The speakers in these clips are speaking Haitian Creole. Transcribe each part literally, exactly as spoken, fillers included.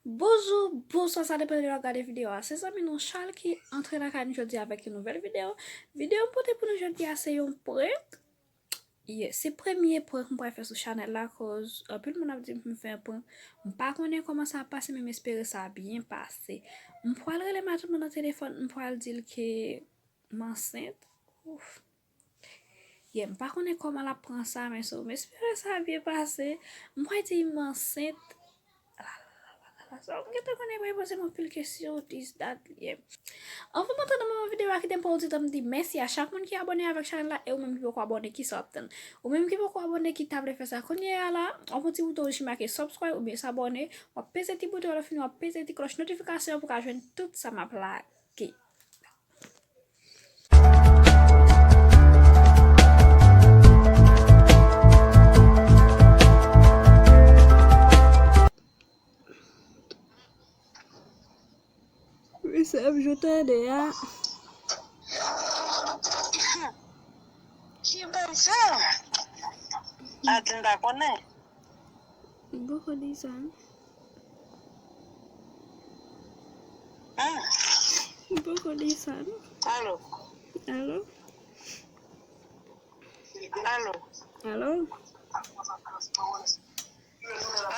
Bonjou, bonswa, sa depann de lè w ap gade videyo a. Se zanmi nou Charles ki antre lakay nou jodi a avèk yon nouvèl videyo. Videyo m pote pou nou jodi a se yon prank. Yeah, se premye prank m pral fè sou chanèl la, koz anpil moun ap di m pou m fè yon prank. M pa konnen kòman sa ap pase, men m espere sa byen pase. M pral rele matòt mwen nan telefòn, m pral di l ke m ansent. Ouf. Yeah, m pa konnen kòman l ap pran sa, men so, m espere sa byen pase. M pral di m ansent. Sa, m gentan konnen pral poze m anpil kesyon, this, that, yeah. Anvan m antre nan moman videyo a, kite m pran yon ti tan m di mèsi a chak moun ki abòne avèk chanèl la, e ou menm ki poko abòne, kisa w ap tann? Ou menm ki poko abòne, ki ta vle fè sa kounye a la, w ap wè yon ti bouton wouj ki make subscribe oubyen s'abonner, w ap peze ti bouton an, lè w fini, w ap peze ti klòch notifikasyon an pou w ka jwenn tout sa m ap lage. Wi, sa ap jou tande a. Ki bagay sa? Aden pa konnen. M poko di sa, non. Hmm. M poko di sa, non. Alo. Alo. Alo. Alo.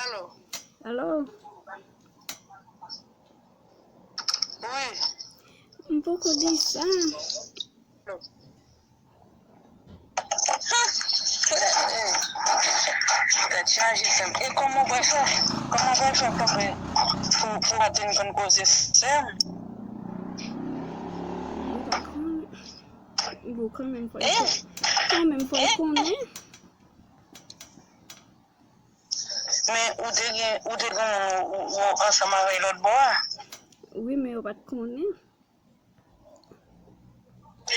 Alo. Alo. Wi. M poko di sa. Tèt chaje, sè m. E kòman w pral fè? Kòman w pral fè pou, pou, pou w pa te konn koze, sè m? M pa konn. Bon, kanmenm, fò l, eh? Kanmenm, fò l, eh? Konnen. Men ou te gen, ou te gen moun ou, ou, ou ansanm avè l lòt bò a? Wi, men yo pa t konnen.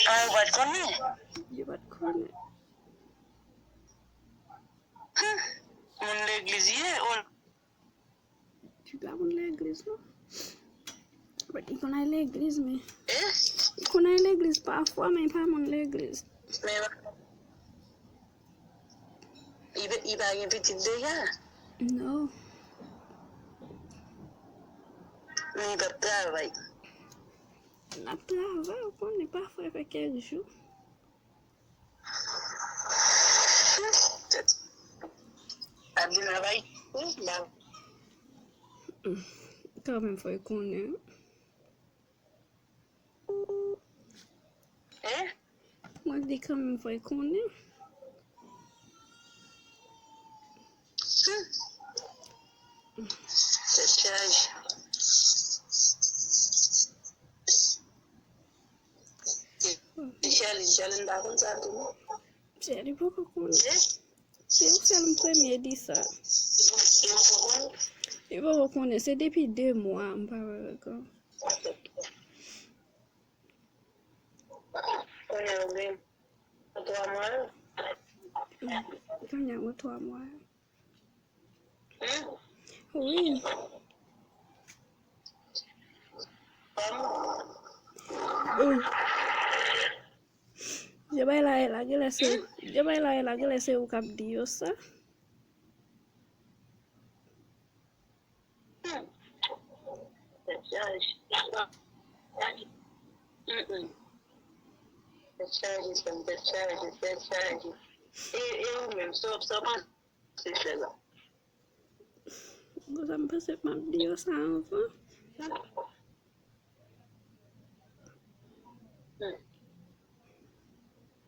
Ah, yo pa t konnen? Yo pa t konnen. Hmm. Moun legliz ye, o. Li pa moun legliz, non. But li konn al legliz, men. Eh? Li konn al legliz pafwa, men li pa moun legliz. Men li pa gen pitit deja? No. Men li p ap travay? L ap travay, ou konnen, pafwa l fè kèk jou. Adina bay. Kanmenm fò l konnen. Eh? Mwen di kanmenm fò l konnen. Tèt chaje. Chèlin, Chèlin pa konn sa tou non. Chèlin poko konnen. Se ou sèl m premye di sa. Li poko konnen. Li poko konnen. Se depi de mwa m pa wè l ankò. Kounye a ou gen twa mwa yo? Kounye a mwen twa mwa yo. Hmm? Wi. Jan bagay la ye la, genlè se, jan bagay la ye la, genlè se ou k ap di yo sa. Hmm. Tèt chaje. Mm, mm. Tèt chaje, sè m, tèt chaje, tèt chaje. E, e ou menm, sa w, sa w panse fè la? Bon, sa m panse m ap di yo sa anvan. Hmm.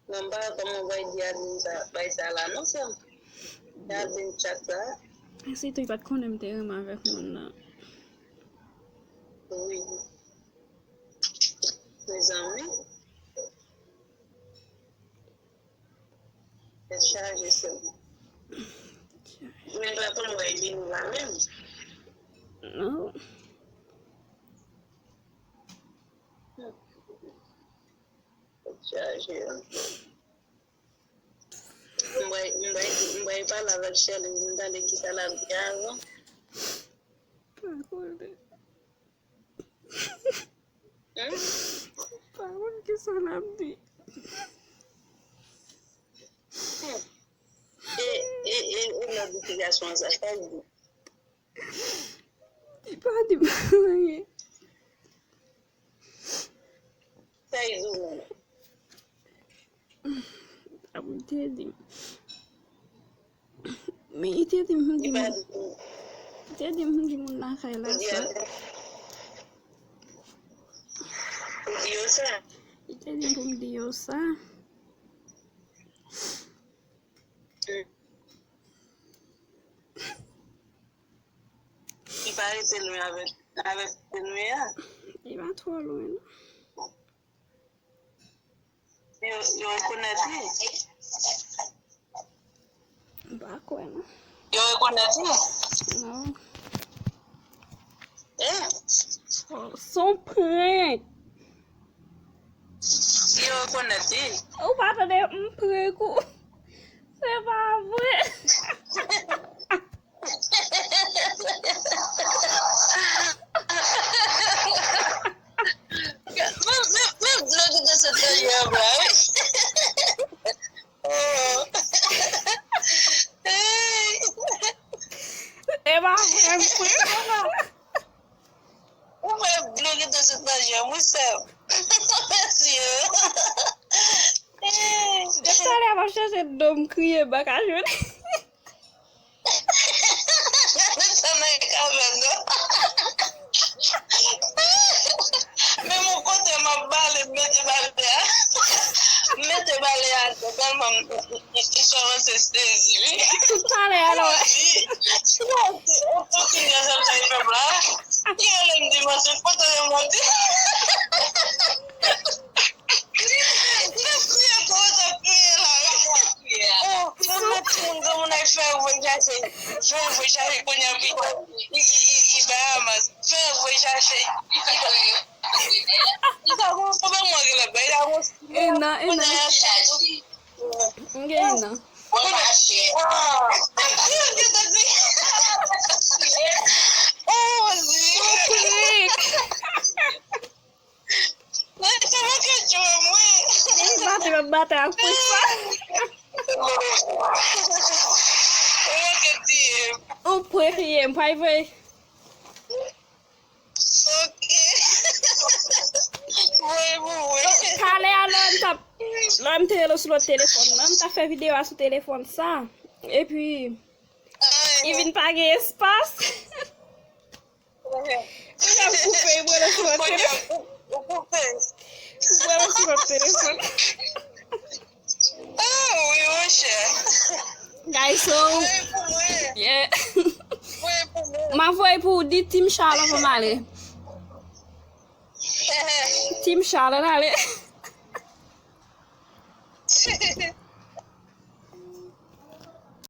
Non, m pa wè kòman w pral di admin sa, bay sa la non, sè m. Admin chat sa. Sitou li pa t konnen m te renmen avèk moun nan. Wi. Mezanmi. Tèt chaje, sè m. Men pa konn wè vini la menm. Non. Tèt chaje. M bay, m bay, m bay pale avèk Chèlin, m tande kisa l ap di avan. Pa konnen. Hmm? Pa konn kisa l ap di. Hmm. E, e, e, e notifikasyon sa, sa l di? Li pa Li pa anyen. Sa e di w menm? Ap te di m. Men li te di m pou m di moun. Li te di m pou m di moun lakay la sa. Pou di yo sa? Li te di m pou m di yo sa. Li pa rete lwen avèk, avèk kote nou ye a. Li pa twò lwen, non. Yo, yo rekonèt li. M pa kwè, non. Yo rekonèt li. Non. Eh? Oh, se yon prank. Yo rekonèt li. Ou pa tande m prank ou. Se pa vre. Men, men, men dlo ki te sot nan je m la, wi. Oh. Hey. E pa vre, m kwè. Ou wè dlo ki te sot nan je m, wi, sè m. Mesye. Hey. Depi talè a, m ap chèche dlo m kriye, m pa ka jwenn. Sa nan kavèn nan. Men yon kote m ap bale, m mete bale a. M mete bale a atè, tèlman m, m, m, m kòmanse sezi, wi. Tout pale a, non. Ou di, ou di, ou di, ou di, sa m ta fè m la. Ki rele m dimanch, kote yo monte? N ap kriye, kòman t ap kriye la? Oh, timoun nan, timoun, granmoun nan fè voye chache, fè voye chache, kounye a, pi, i, i, i, i Bahamas, fè voye chache. I ta bon, pa ban mwen gen lòt bagay, i ta bon. E nan, e nan. M gen nan. Oh, zi. Mwen te manke tchwe mwen. Li bate, m ap bate ak pwen sa. Ou manke tiye m. Ou prefere m, pa vre? Ok. Voye pou mwen. Talè a, lè m t ap, lè m te rele w sou lòt telefòn nan, m t ap fè videyo a sou telefòn sa. Epi, li vin pa gen espas. Kounye a m koupe, m rele sou lòt telefòn. Ou koupe. M rele sou lòt telefòn. Ah, wi, monchè. Guys, so, voye pou mwen. Yeah. Voye pou mwen. M a voye pou ou, di Team Charles pou m ale. Team Charles, ale.